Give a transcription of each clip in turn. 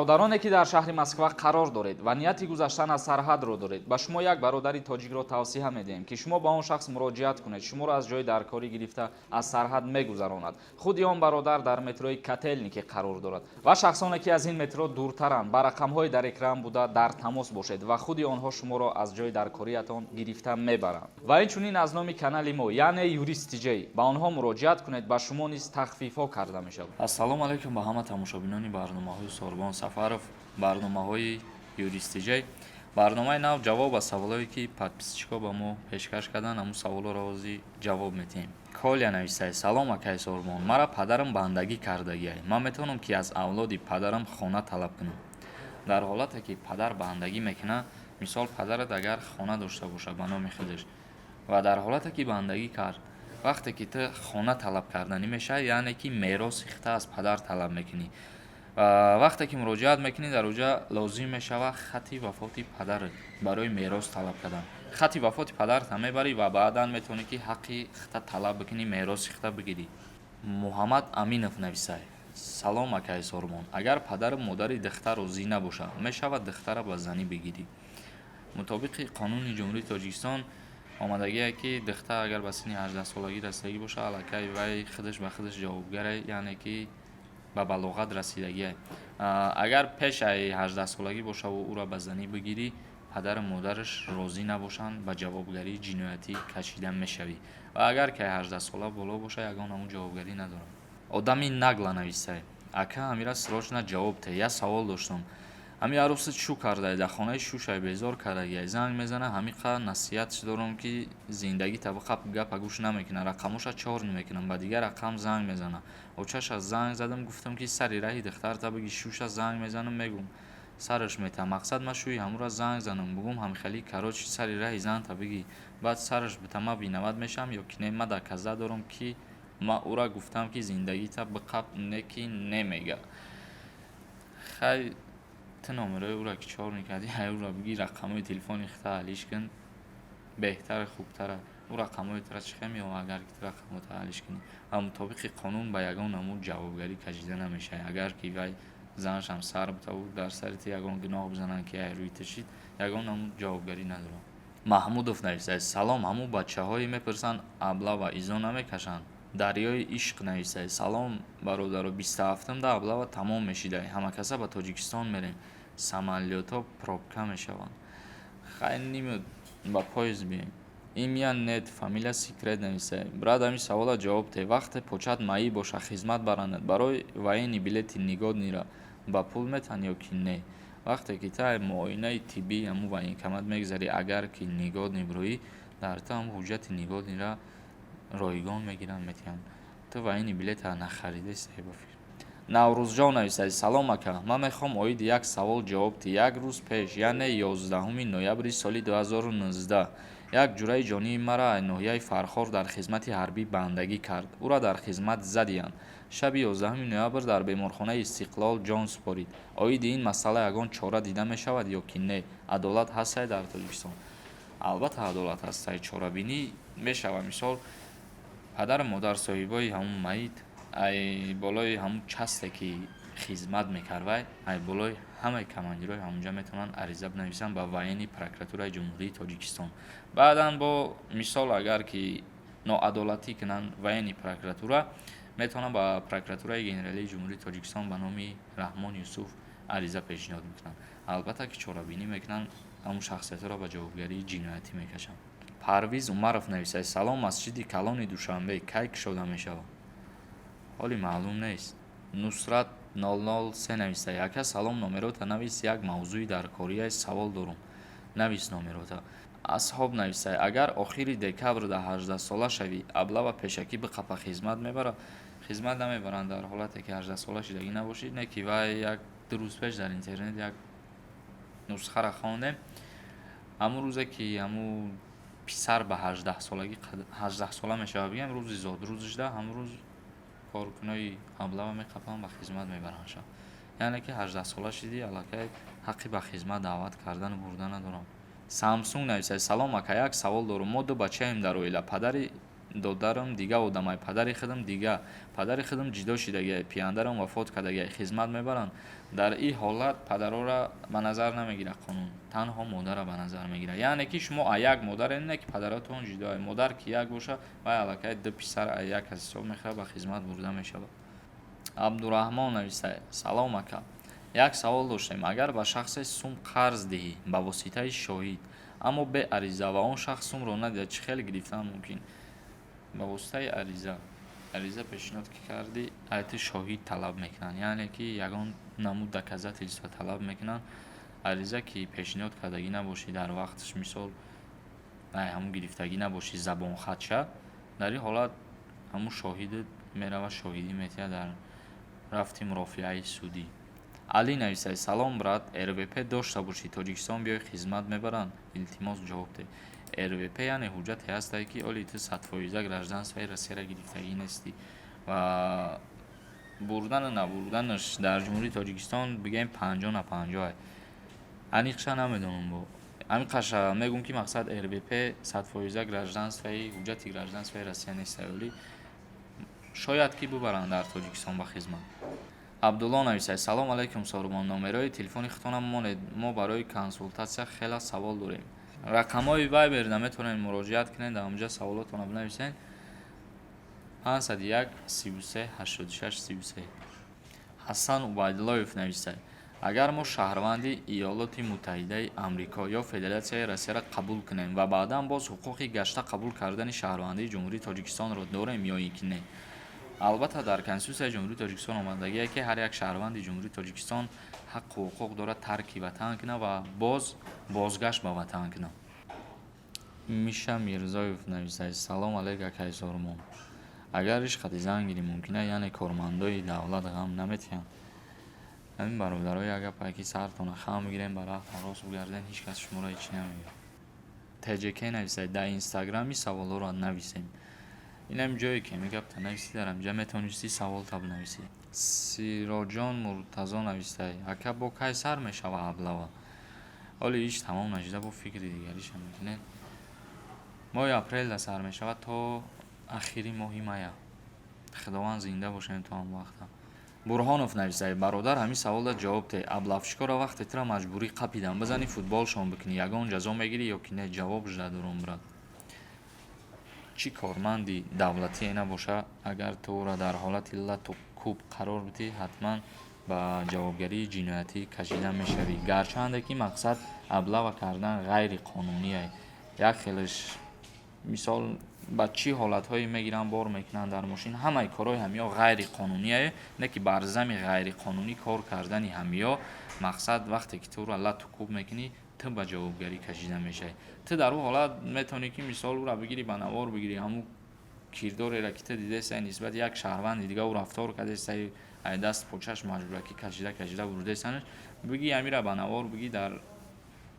Бародароне, ки дар шаҳри Москва қарор доред ва нияти гузаштан аз сарҳадро доред, ба шумо як бародари тоҷикро тавсия медиҳем, ки шумо ба он шахс муроҷиат кунед. Шуморо аз ҷои даркорӣ гирифта, аз сарҳад мегузаронад. Худи он бародар дар метрои Котелники қарор дорад ва шахсоне, ки аз ин метро дуртаранд, ба рақамҳои дар экран буда дар тамос бошед ва худи онҳо шуморо аз ҷои даркориятон гирифта мебаранд. Ва инчунин аз номи канали мо, яъне Юрист Тиҷей, ба онҳо муроҷиат кунед, ба шумо низ тахфифҳо карда мешавад. Ассалому алайкум ба ҳама тамошобинони барномаҳои Сорбон Сафаров, барномаҳои Юрист Тиҷей. Барномаи нав, ҷавоб ба саволое, ки подписчикҳо ба мо пешкаш карданд. Ҳамун саволоро ҳозир ҷавоб медиҳем. Коля нависае: «Салом, акай Сорбон, мара падарам бандагӣ кардагиай. Ман метавонам, ки аз авлоди падарам хона талаб кунам?» Дар ҳолате ки падар бандагӣ мекунад, мисол, падарат агар хона дошта бошад ба номи худаш ва дар ҳолате ки бандагӣ кард, вақте ки ту хона талаб карданӣ мешавӣ, яъне ки мероси худта аз падар талаб мекунӣ. Вақте ки муроҷиат мекунӣ, дар оҷа лозим мешавад хати вафоти падарат барои мерос талаб кардан. Хати вафоти падарата мебарӣ ва баъдан метавонӣ, ки ҳаққи худта талаб бикунӣ, мероси худта бигирӣ. Муҳаммад Аминов нависай: «Салом, акай Сорбон, агар падару модари духтар розӣ набошад, мешавад духтара ба занӣ бигирӣ?» Мутобиқи қонуни Ҷумҳурии Тоҷикистон омадагие, ки духтар агар ба синни 18-солагӣ расидагӣ бошад, аллакай вай худаш ба худаш ҷавобгарай, яъне ки ба балоғат расидагиай. Агар пеш ай 18-солагӣ бошаву ӯро ба занӣ бигирӣ, падару модараш розӣ набошанд, ба ҷавобгарии ҷиноятӣ кашида мешавӣ. Ва агар ки 18-сола боло боша, ягон ҳамун ҷавобгарӣ надорад. Одами нагла нависай: «Ака, ҳамира срочно ҷавоб те, як савол доштам. Ҳами арӯсат шу кардай, дар хонаи шушай, безор кардагиай, занг мезана. Ҳамиқа насиҳатш дорам, ки зиндагита биқап, гапа гӯш намекуна, рақамоша чёрный мекунам, ба дигар рақам занг мезана. Очаша занг задам, гуфтам, ки сари раҳи духтарта биги, шуша занг мезанам, мегум, сараш мета. Мақсад, ман шӯи ҳамура занг занам, бугум, ҳамихели, короче, сари раҳи занта биги, баъд сараш бита, ман виноват мешавам ё ки не? Ман доказа дорам, ки ман ӯра гуфтам, ки зиндагита биқап, не ки немега». Хай, ту номерои ӯра ки чёрный кардӣ, ай ӯра биги, рақамҳои телефони худта алиш кун, беҳтар, хубтара. Ӯ рақамҳои тура чӣ хел меёбад, агар ки ту рақамота алиш кунӣ? Ва мутобиқи қонун ба ягон намуд ҷавобгарӣ кашида намешавӣ. Агар ки вай занашам сар бутаву дар сари ту ягон гуноҳ бизананд, ки ай рӯи ту шид, ягон намуд ҷавобгарӣ надорад. Маҳмудов нависад: «Салом, ҳамун бачаҳое мепурсанд, облава изо намекашанд?» Дарёи ишқ нависад: «Салом, бародаро, 27-да облава тамом мешидай, ҳамакаса ба Тоҷикистон мерем, самолётҳо пробка мешаванд». Хай, нимуд ба поезд бием. Имя нет, фамилия секрет нависад: «Брат, ҳамин савола ҷавоб те. Вақте почат маӣ боша, хизмат баранад, барои военный билети негодный ра ба пул метаҳанд ё ки не?» Вақте ки ту муоинаи тиббии ҳамун военкомат мегзарӣ, агар ки негодный бироӣ, дар ту ҳамун ҳуҷҷати негодный ра ройгон мегиранд, метиҳанд. Ту военный билета нахаридастай, ба фикр. Наврӯзҷон нависад: «Салом, ака, ман мехоҳам оиди як савол ҷавоб диҳӣ. Як рӯз пеш, яъне 11 ноябри соли 2019, як ҷураи ҷонии мара аз ноҳияи Фархор дар хизмати ҳарбӣ бандагӣ кард. Ӯра дар хизмат задианд. Шаби 11 ноябр дар беморхонаи Истиқлол ҷон супорид. Оиди ин масъала ягон чора дида мешавад ё ки не? Адолат ҳастай дар Тоҷикистон?» Албатта, адолат ҳастай, чорабинӣ мешавад. Мисол, падару модар, соҳибои ҳамун маит, ай болои ҳамун часте ки хизмат мекард, вай ай болои ҳамаи командирҳои ҳамунҷа метавонанд ариза бинависанд ба военный прокуратураи Ҷумҳурии Тоҷикистон. Баъдан бо мисол, агар ки ноадолатӣ кунанд, военный прокуратура метавонанд ба Прокуратураи генералии Ҷумҳурии Тоҷикистон ба номи Раҳмон Юсуф ариза пешниҳод мекунанд. Албатта, ки чорабинӣ мекунанд, ҳамун шахсиятҳоро ба ҷавобгарии ҷиноятӣ мекашанд. Парвиз Умаров нависад: «Салом, масҷиди калони Душанбе кай кушода мешавад?» Ҳоли маълум нест. Нусрат 003 нависад: «Ака, салом, номерота навис, як мавзӯи дар корияи савол дорум, навис номерота». Асҳоб нависад: «Агар охири декабр дар 18-сола шавӣ, облава пешакӣ биқапа, хизмат мебарад?» Хизмат намебаранд, дар ҳолате ки 18-сола шидагӣ набошӣ. Не ки вай як ду рӯз пеш дар интернет як нусхаро хондем. Ҳамун рӯзе ки ҳамун писар ба 18-солагӣ, 18-сола мешавад, бигем, рӯзи зодрӯзашда, ҳамун рӯз коркунои облава меқапанд, ба хизмат мебарандша. Яъне ки 18-сола шидӣ, аллакай ҳаққи ба хизмат даъват кардану бурда надорам. Самсунг нависад: «Салом, ака, як савол дорум. Мо ду бачаем дар оила, падари Додарам дига одамай, падари худам дига, падари худам ҷидо шидагиай, пияндарам вафот кардагиай, хизмат мебаранд? Дар ин ҳолат падарора ба назар намегирад қонун, танҳо модара ба назар мегирад. Яъне ки шумо а як модаре, не ки падаратон ҷидоай. Модар ки як боша, вай аллакай ду писар а як кас ҳисоб мехӯрад, ба хизмат бурда мешавад. Абдураҳмон нависад: «Салом, ака, як савол доштем. Агар ба шахсе сум қарз диҳӣ ба воситаи шоҳид, аммо бе ариза, ва он шахс сумро надиҳад, чӣ хел гирифтан мумкин?» Ба воситаи ариза, ариза пешниҳод ки кардӣ, айти шоҳид талаб мекунанд, яъне ки ягон намуд доказательства талаб мекунанд. Ариза ки пешниҳод кардагӣ набошӣ дар вақташ, мисол, ҳамун гирифтагӣ набошӣ забонхатша, дар ин ҳолат ҳамун шоҳидат меравад, шоҳидӣ метиҳад дар рафти мурофиаи судӣ. Алӣ нависад: «Салом, брат, РВП дошта бошӣ, Тоҷикистон биёй, хизмат мебаранд? Илтимос, ҷавоб деҳ». РВП яъне ҳуҷҷате ҳастае, ки оли ту 100% гражданствои Россияро гирифтагӣ нестӣ ва бурдану набурданаш дар Ҷумҳурии Тоҷикистон, бигӯем, 50 на 50. Аниқша намедонам, бо ҳамин қаша мегӯм, ки мақсад РВП 100% гражданствои, ҳуҷҷати гражданствои Россия нестае, вале шояд ки бубаранд дар Тоҷикистон ба хизмат. Абдулло нависад: «Салом алайкум, Сорубон, номерои телефони худтонам монед, мо барои консултатсия хеле савол дорем». Рақамҳои Вайберда метавонед муроҷиат кунед, дар онҷа саволотонро бинависед: 501 33 86 33. Ҳасан Убайдуллоев нависад: «Агар мо шаҳрванди Иёлоти Муттаҳидаи Амрико ё Федератсияи Россияро қабул кунем ва баъдан боз ҳуқуқи гашта қабул кардани шаҳрвандии Ҷумҳурии Тоҷикистонро дорем ё ин ки не?» Албатта, дар Конститутсияи Ҷумҳурии Тоҷикистон омадагие, ки ҳар як шаҳрванди Ҷумҳурии Тоҷикистон ҳаққу ҳуқуқ дорад тарки ватан кунад ва боз бозгашт ба ватан кунад. Миша Мирзоев нависад: «Салом алейк, акай Сормон, агар ишқати зан гирӣ, мумкина, яъне кормандои давлат ғам наметиҳанд?» Ҳамин бародаро, як гапае, ки сартона хам бигирем, ба раҳтон рост бигарден, ҳеҷ кас шуморо ҳеҷ намегӯяд. ТҶК нависад: «Дар Инстаграми саволҳоро нависем». Инам ҷое ки ҳамин гапта нависӣ, дар ҳаминҷа метавонисти саволта бинависӣ. Сироҷон Муртазо нависад: «Ака, бо кай сар мешава облава?» Ҳоли ҳеҷ тамом нашуда, бо фикри дигариша мекунед. Моҳи апрелда сар мешавад то ахири моҳи мая. Худованд зинда бошем то он вақта. Бурҳонов нависад: «Бародар, ҳамин саволда ҷавоб деҳ. Облавщикоро вақте тура маҷбурӣ қапидан, бизанӣ футболшон бикунӣ, ягон ҷазо мегирӣ ё ки не?» Ҷавоб жда дорум, брат. Чӣ корманди давлатие набоша, агар ту ӯро дар ҳолати лату кӯб қарор бидиҳӣ, ҳатман ба ҷавобгарии ҷиноятӣ кашида мешавӣ. Гарчанде ки мақсад облава кардан ғайриқонуние, як хелеш, мисол, ба чӣ ҳолатҳое мегиранд, бор мекунанд дар мошин, ҳамаи корҳои ҳамиё ғайриқонуние, не ки бар зами ғайриқонунӣ кор кардани ҳамиё. Мақсад, вақте ки ту ӯро лату кӯб мекунӣ, ту ба ҷавобгарӣ кашида мешавӣ. Ту дар он ҳолат метавонӣ, ки мисол, ӯро бигирӣ, ба навор бигирӣ, ҳамун кирдореро, ки ту дидестай, нисбати як шаҳрванди дига ӯ рафтор кардестай, ай даст почаш маҷбуракӣ кашида кашида бурдесанаш, бигӣ, ҳамира ба навор бигӣ, дар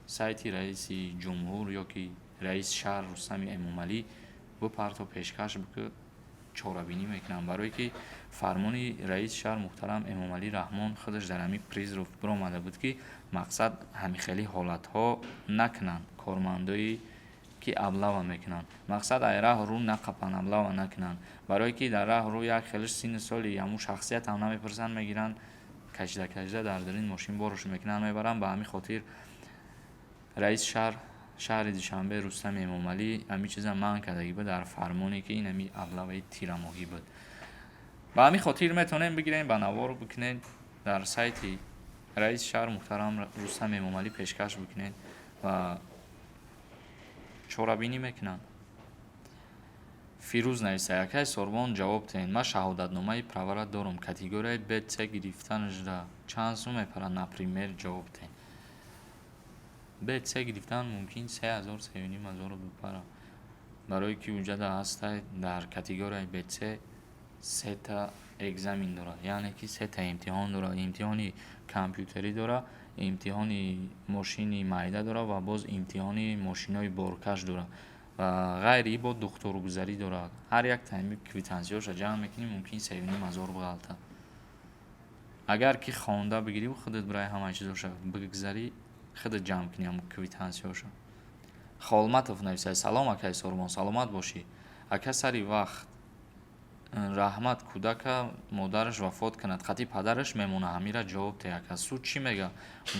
сайти раиси ҷумҳур ё ки раиси шаҳр Рустами Эмомалӣ бипарто, пешкаш бикӯ, чорабинӣ мекунанд. Барое ки фармони раиси шаҳр муҳтарам Эмомалӣ Раҳмон худаш дар ҳамин призыв биромада буд, ки мақсад ҳамихели ҳолатҳо накунанд кормандое, ки облава мекунанд, мақсад, ай раҳ рӯ нақапанд, облава накунанд. Барое ки дар раҳ рӯ як хелиш синну соли ҳамун шахсиятам намепурсанд, мегиранд, кашида кашида дар дарин мошин борш мекунанд, мебаранд. Ба ҳамин хотир раиси шаҳр, шаҳри Душанбе, Рустами Эмомалӣ ҳамин чиза манъ кардагӣ буд дар фармоне, ки ин ҳами облаваи тирамоҳӣ буд. Ба ҳамин хотир метавонем бигирем, ба навор бикунед, дар сайти раиси шаҳр муҳтарам Рустам Эмомалӣ пешкаш бикунед ва чорабинӣ мекунанд. Фирӯз нависад: «Акай Сорбон, ҷавоб диҳед. Ман шаҳодатномаи правара дорам, категорияи БЦ гирифтанашда чанд сум мепарад, например, ҷавоб диҳед». БЦ гирифтан мумкин 3000, 3500 бипарад, барое ки уҷада ҳастай, дар категорияи БЦ сета экзамен дорад, яъне ки сета имтиҳон дорад: имтиҳони компютерӣ дорад, имтиҳони мошини майда дорад ва боз имтиҳони мошинои боркаш дорад ва ғайри ин бо духтургузарӣ дорад. Ҳар як тайми квитансияҳоша ҷамъ мекунӣ, мумкин 3500 биғалтад. Агар ки хонда бигирӣ, худат бираи ҳамаи чизоша бигзарӣ, худат ҷамъ кунӣ ҳамн квитансияҳоша. Холматов нависад: «Салом, акай Сорбон, саломат бошӣ. Ака, сари вақт раҳмат. Кӯдака модараш вафот кунад, қати падараш мемона, ҳамира ҷавоб те, ака. Суд чӣ мега?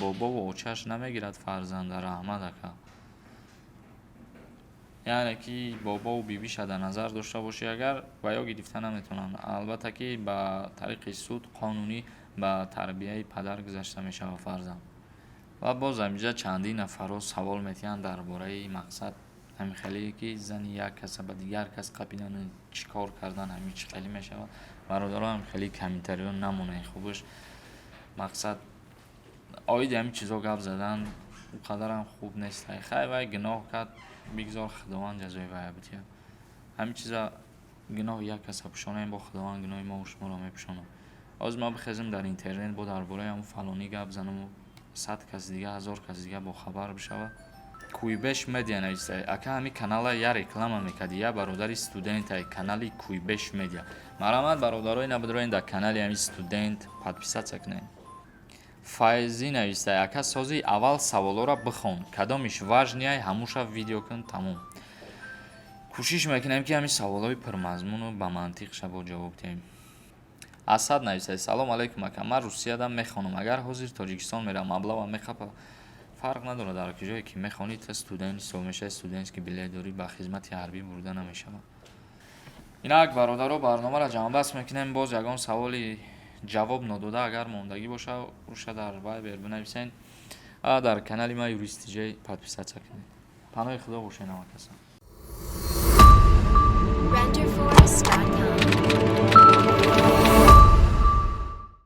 Бобову очаш намегирад фарзанда? Раҳмат, ака. Яъне ки бобову бибиша дар назар дошта бошӣ, агар ва ё гирифта наметавонанд. Албатта ки ба тариқи суд қонунӣ ба тарбияи падар гузашта мешавад фарзанд. Ва боз ҳаминҷа чандин нафарҳо савол метиҳанд дар бораи, мақсад, ҳамин хеле ки зани як каса ба дигар кас қапидану чӣ кор кардан, ҳамин чӣ хеле мешавад. Бародаро, ҳам хеле комментариҳо намонед, хубаш. Мақсад, оиди ҳамин чизҳо гап задан ӯ қадарам хуб нест. Хай, вай гуноҳ кард, бигзор Худованд ҷазои вая бидиҳад. Ҳамин чиза, гуноҳи як каса пӯшонаем, бо Худованд гуноҳи мо шуморо мепӯшонад. Ҳозир ман бихезем, дар интернет бо дар бораи ҳамн фалонӣ гап занаму 100 кас дига, 1000 кас дига бохабар бишавад. Куйбеш Медиа нависта: «Ака, ҳамин канала я реклама мекарди, я бародари студентай, канали Куйбеш Медиа». Марҳамат, бародарои, набудроен дар канали ҳамин студент подписаться кунед. Файзӣ нависта: «Ака, сози, аввал саволҳоро бихон, кадомиш важный ай, ҳамуша видео кун, тамом». Кӯшиш мекунем, ки ҳамин саволҳои пурмазмуну ба мантиқ шабо ҷавоб диҳем. Асад нависта: «Салом алейкум, ака, ман Русияда мехонам, агар ҳозир Тоҷикистон меравам, маблағам мехапа?» Фарқ надорад, дар ҷое ки мехонӣ, та студент ҳисоб мешавӣ, студентский билет дорӣ, ба хизмати ҳарбӣ бурда намешавад. Инак, бародаро, барномаро ҷамъбаст мекунем. Боз ягон саволи ҷавоб нодода агар мондагӣ боша, уша дар Вайбер бинависен. Дар канали ма Юристиҷай подписаться кунед. Паноҳи Худо бошед, ҳамакаса. Renderforest.com.